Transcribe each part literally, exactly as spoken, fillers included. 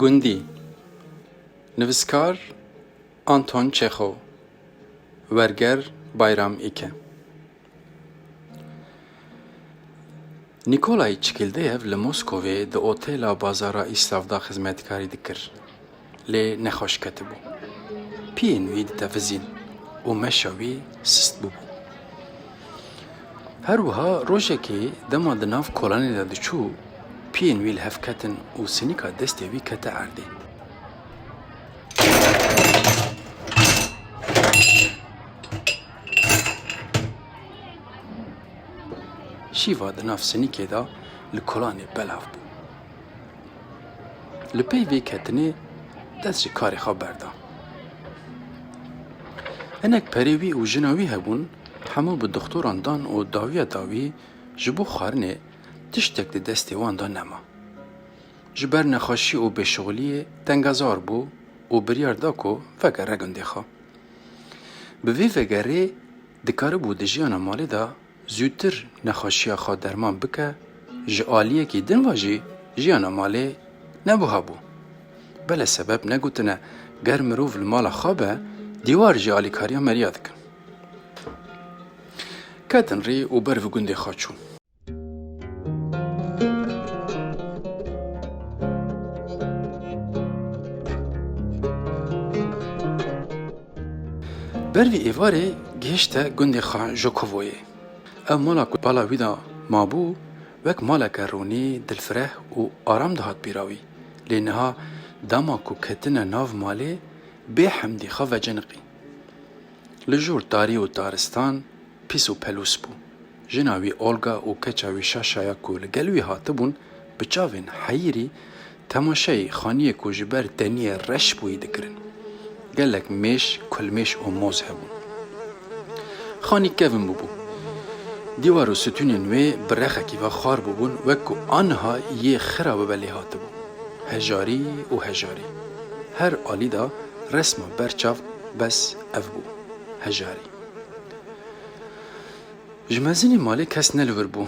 Gundî. Nivîskar Anton Çexov. Werger Bayram Îke. Nikolay Çikildeyev li Moskovê di otela Bazara Îslavda xizmetkarî dikir. Lê nexweş ketibû. Piyên wî ditevizîn û meşa wî sist bûbû. Her wiha rojekê dema di nav kolanê de diçû, piyên wî li hev ketin û sinîka destê wî kete erdê. Şîva di nav sinîkê de li kolanê belav bû. Li pey vê ketinê dest ji karê xwe berda. Hinek perê wî û jina wî hebûn, hemû bi doxtoran dan û dawiya dawî ji bo xwarinê tiştek di destê wan de nema. Ji ber nexweşî û bêşixuliyê tengezar bû û biryar da ku vegere gundê xwe. Bi vê vegerê dikaribû di jiyana malê de zûtir nexweşiya xwe derman bike, ji aliyekî din ve jî jiyana malê nebuha bû. Belê sebeb negotine, ger mirov li mala xwe be, dîwar jî alîkariya meriya dikin. Ketin rê û ber vî gundê xwe çûn. Ber vî êvarê gihişte gundê xwe Jokovoyê. Ev mala ku bala wî de mabû, wek maleke ronî, dilfireh û aram dihat bîra wî. Lê niha dema ku ketine nav malê, bê hemdî xwe veciniqî. Li jor tarî û taristan pîs û pelûs bû. Jina wî Olga û keça wî Şaşaya ku li gel wî hatibûn, bi çavên heyirî temaşeyê xaniyê ku ji ber teniyê reş bûyî dikirin. Gelek mêş, kulmêş û moz hebûn. Xanî kevin bûbû. Dîwar û stûnên wê bi rexekî ve xwar bûbûn, wek ku aniha yê xira bibe lê hatibû. Hejarî û hejarî. Her alî de resma berçav bes ev bû. Hejarî. Ji mezinê malê kes ne li wir bû.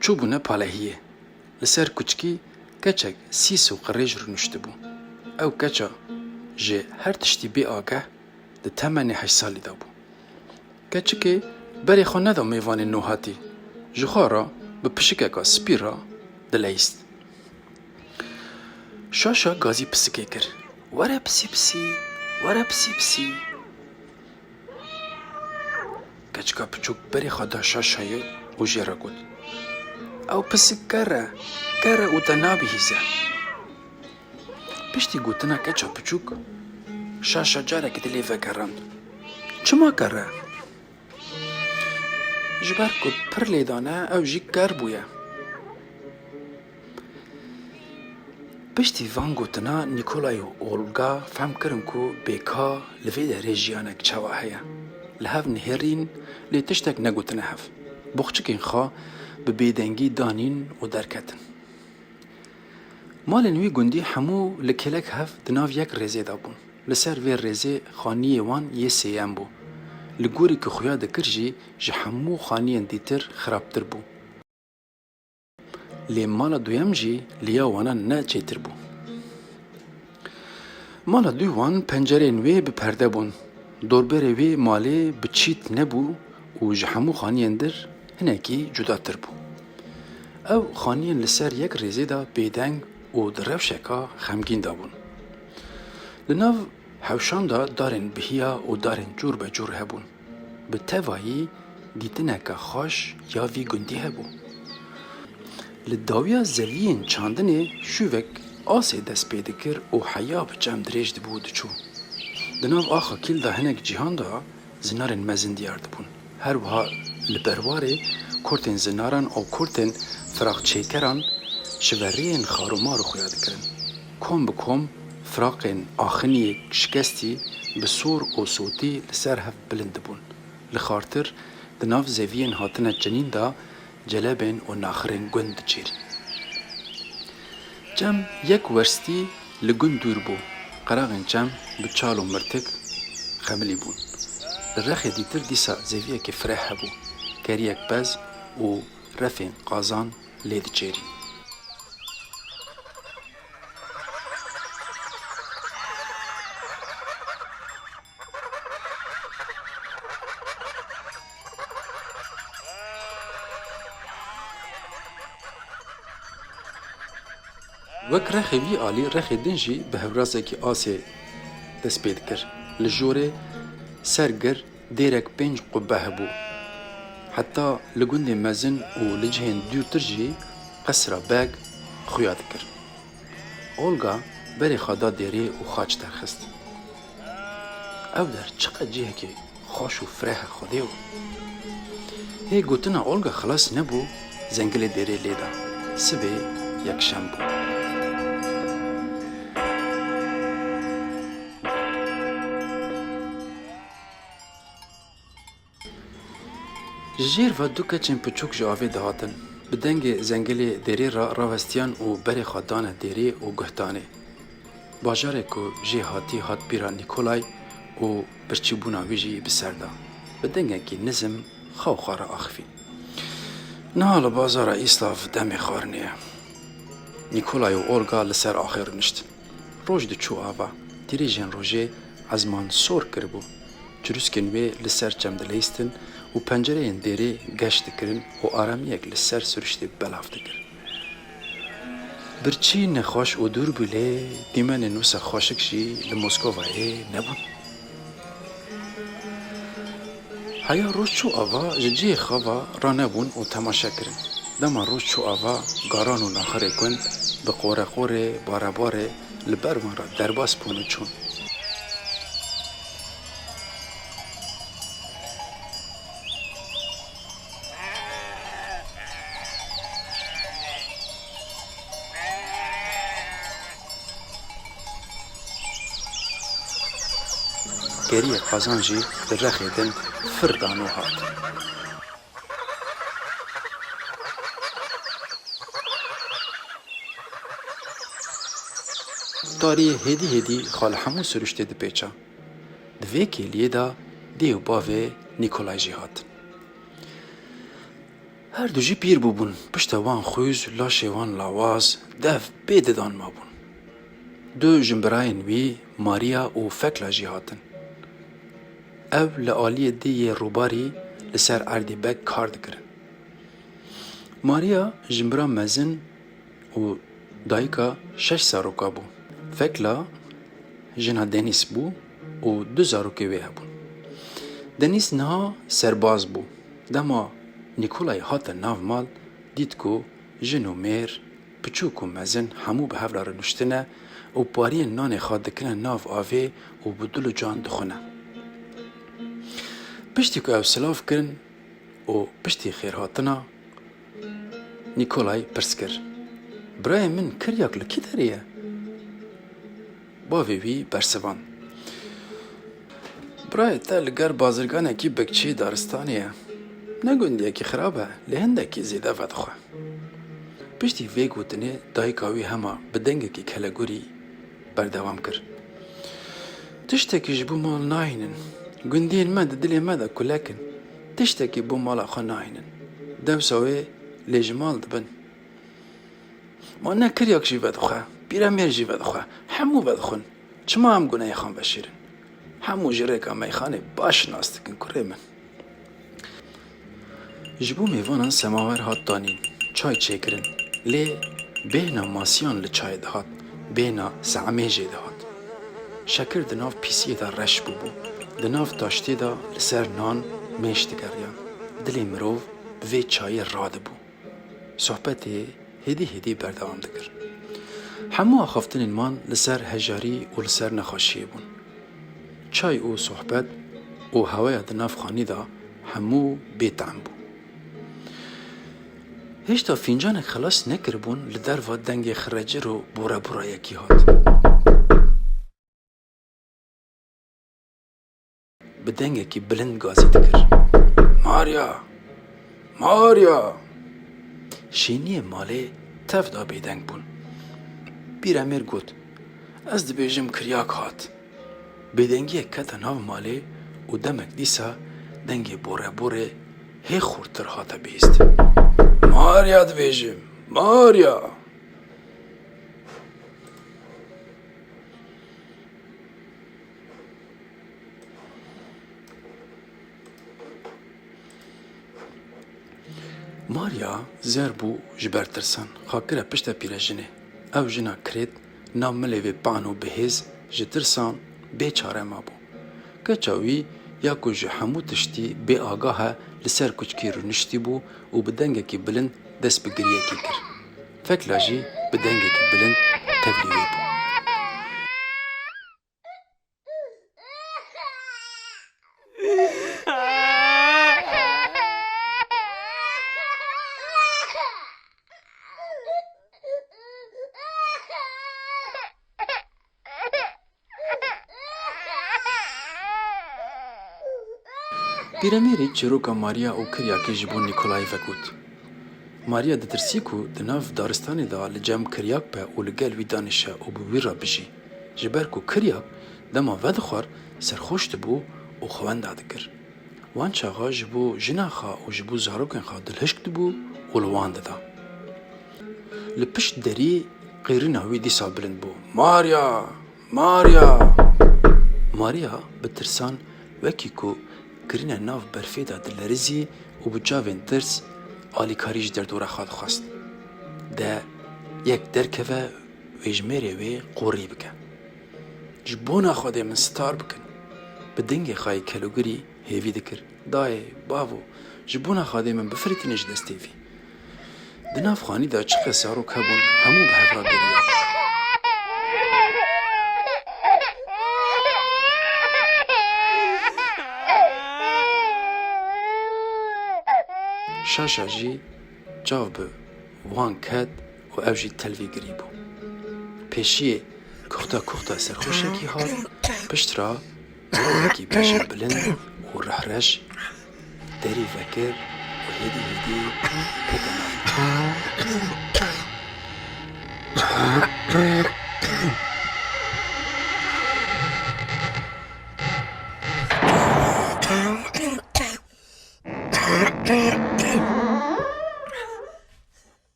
Çûbûne palehiyê. Li ser kuçikî keçek sîs û qirêj rûniştibû. Ew keça ji her tiştî bê ageh di temenê heşt salî de bû. Keçikê berê xwe neda mêvanên nûhatî. Ji xwe re bi pişikeka spî re dileyîst. Şaşa gazî pisikê kir. "Were pisî pisî, were pisî pisî." Keçika piçûk berê xwe da Şaşayê û jê re got, "Ew pisik ker e, ker e û te nabihîze." Piştî gotina keça piçûk, Şaşa carekî di lê vegerand. "Çima ker e?" "Ji ber ku pir lêdan e, ew jî ker bûye." Piştî van gotina Nîkolay û Olga fehm kirin ku bêka li vê derê jiyanek çawa heye. Li hev nihêrîn, lê tiştek negotine hev. Boxçikên xwe bi bêdengî danîn û derketin. Malên wî gundî hemû li kêlek hev di nav yek rêzê de bûn. Li ser vê rêzê xaniyê wan yê sêyem bû. Li gorî ku xuya dikir jî ji hemû xaniyên dîtir xirabtir bû. Lê mala duyem jî li ya wana ne çêtir bû. Mala dû wan pencereyên wê bi perde bûn. Dorberê wê malê bi çît nebû û ji hemû xaniyên dir hinekî cudatir bû. Ew xaniyên li ser yek rêzê de bêdeng û di rewşeka xemgîn de bûn. Li nav hewşan de darên bihiya û darên cûr be cûr hebûn. Bi tevayî dîtineke xweş ya vî gundî hebû. Li dawiya zeviyên çandinê şûvek asê dest pê dikir û heya bi çem dirêj dibû û diçû. Di nav axa kîl de hinek cîhan de zinarên mezin diyar dibûn. Her wiha li berwarê kurtên zinaran û kurtên firaqçêkeran şiveriyên xar û mar xuya dikirin. Kom bi kom firaqên axiniyê şikestî bi sor û sotî li ser hev bilind dibûn. Li xartir di nav zeviyên hatine çinîn de celebên û naxirên gund diçêrîn. Çem yek werstî li gund dûr bû. Qeraxên çem bi çal û mirtik xemilî bûn. Li rexê dîtir dîsa zeviyekî fireh hebû. Keriyek pez û refên qazan lê diçêrîn. Wek rexê vî alî rexê din jî bi hewrazekî asê dest pê dikir. Li jorê ser gir dêrek pênc qubbe hebû. Heta li gundên mezin û li cihên dûrtir jî qesra beg xuya dikir. Olga berê xwe da dêrê û xaç derxist. Ew der çiqe cihekê xweş û fireh e Xwedêyo. Hê gotina Olga xilas nebû, zengilê dêrê lê da. Sibê yekşem bû. Ji jêr ve du keçên piçûk ji avê dihatin. Bi dengê zengilê dêrê re rawestiyan û berê xwe dane dêrê û guh danê. Bajarê ku jê hatî hat bîra Nîkolay û birçîbûna wî jî bi ser da. Bi dengekî nizm xwe û xwe re axifî. Niha li bazara Îslav demê xwarinê ye. Nîkolay û Olga li ser axê rûniştin. Roj diçû ava. Tîrêjên rojê ezman sor kiribû. Çirûskên wê li ser çem dileyistin û pencereyên dêrê geş dikirin û aramiyek li ser siruştê belav dikir. Birçî nexweş û dûr bû lê dîmenên wisa xweşik jî li Moskovayê nebûn. Heya roj çû ava ji cihê xwe ve ranebûn û temaşe kirin. Dema roj çû ava garan û naxirê gund bi qoreqorê, barebarê li ber wan re derbas bûn û çûn. Geriyê qazan jî li rexê din fir dan û hat. Tariyê hêdî hêdî xwe li hemû siruştê dipêça. Di vê kêliyê de dê û bavê Nîkolay jî hatin. Her du jî pîr bûbûn. Pişta wan xwîz, laşê wan lawaz, dev bê didan mabûn. Du jinbirayên wî, Maria û Fekla jî hatin. Ew li aliyê dê yê rûbarî li ser erdê beg kar dikirin. Maria jinbira mezin û dayika şeş zaroka bû. Fekla jina Denîs bû û du zarokê wê hebûn. Denîs niha serbaz bû. Dema Nîkolay hate nav mal, dît ku jin û mêr, piçûk û mezin hemû bi hev re rûniştine û pariyên nanê xwe dikine nav avê û bi dil û can dixwine. Piştî ku ew silav kirin û piştî xêrhatina, Nîkolay pirs kir, "Birayê min, kiryak li kî derê ye?" Bavê wî bersivand, "Birayê te li ger bazirganekî bekçî daristanê ye. Ne gundiyekî xirab e, lê hindekî zêde vedixwe." Piştî vê gotinê dayika wî hema bi dengekî kelegorî berdewam kir, "Tiştekî ji bo mal nahînin. Gundiyên me di dilê me de kulek in. Tiştekî bo mala xwe nahînin. Dewsa wê lê ji mal dibin. Ma ne kiryak jî vedixwe, pîremêr jî vedixwe. Hemû vedixwin. Çima em gunehê xwe veşêrin? Hemû ji rêka meyxanê baş nas dikin kurê min." Ji bo mêvanan semawer hat danîn, çay çêkirin. Lê bêhna masiyan li çayê dihat, bêhna ze'mê jê dihat. Şekir di nav pîsiyê de reş bûbû. Di nav taştê de li ser nan mêş digeriya. Dilê mirov bi vê çayê radibû. Sohbetê hêdî hêdî berdewam dikir. Hemû axaftinên wan li ser hejarî û li ser nexweşiyê bûn. Çay û sohbet û heweya di nav xanî de hemû bêtehm bû. Hêşta fîncanek xilas nekiribûn, li derva dengê xirecir û borebûrayekî hat. Bi dengekî bilind gazî dikir, "Marya! Marya!" Şêniyê malê tev da bêdeng bûn. Pîremêr got, "Ez dibêjim kiryak hat." Bêdengiyek kete nav malê û demek dîsa dengê boreborê hê xurtir hate bihîstin. "Marya dibêjim, Marya!" Marya zer bû ji ber tirsan, xwe kire pişta pîrejinê. Ew jina kirêt nav milê vê pano bihêz ji tirsan bê çare mabû. Keça wî ya ku ji hemû tiştî bê agah e, li ser kuçkî rûniştî bû û bi dengekî bilind dest bi giriyekê kir. Fekla jî bi dengekî bilind tevlî wê bû. Pîremêrî çîroka Maria û Kiryakê ji bo Nîkolayî vegot. Maria ditirsî ku di nav daristanê de li cem Kiryak be û li gel wî danîşe û bi wî re bijî. Ji ber ku Kiryak dema vedixwar serxweş dibû û xwe wenda dikir. Wan çaxa ji bo jina xwe û ji bo zarokên xwe dilhişk dibû û li wan dida. Li pişt derî qêrîna wî dîsa bilind bû. Maria! Maria! Maria bi tirsan wekî ku kirîne nav berfê de dilerizî û bi çavên tirs alîkarî ji derdora xwe dixwest. De yek derkeve wê ji mêrê wê qorî bike. Ji bona Xwedê min sitar bikin. Bi dengê xwe yê kelûgirî hêvî dikir. Dayê, bavo, ji bona Xwedê min bifirîtîne ji destê vî. Di nav xanî de çiqas zarok hebûn, hemû bi hev re geriyan. Şaşa jî çav bi wan ket û ew jî telvî girî bû. Pêşiyê kuxta kuxta serxweşekî hat, pişt re Wekî beşa bilind û rehreş derî vekir û hêdî hêdî kete nav.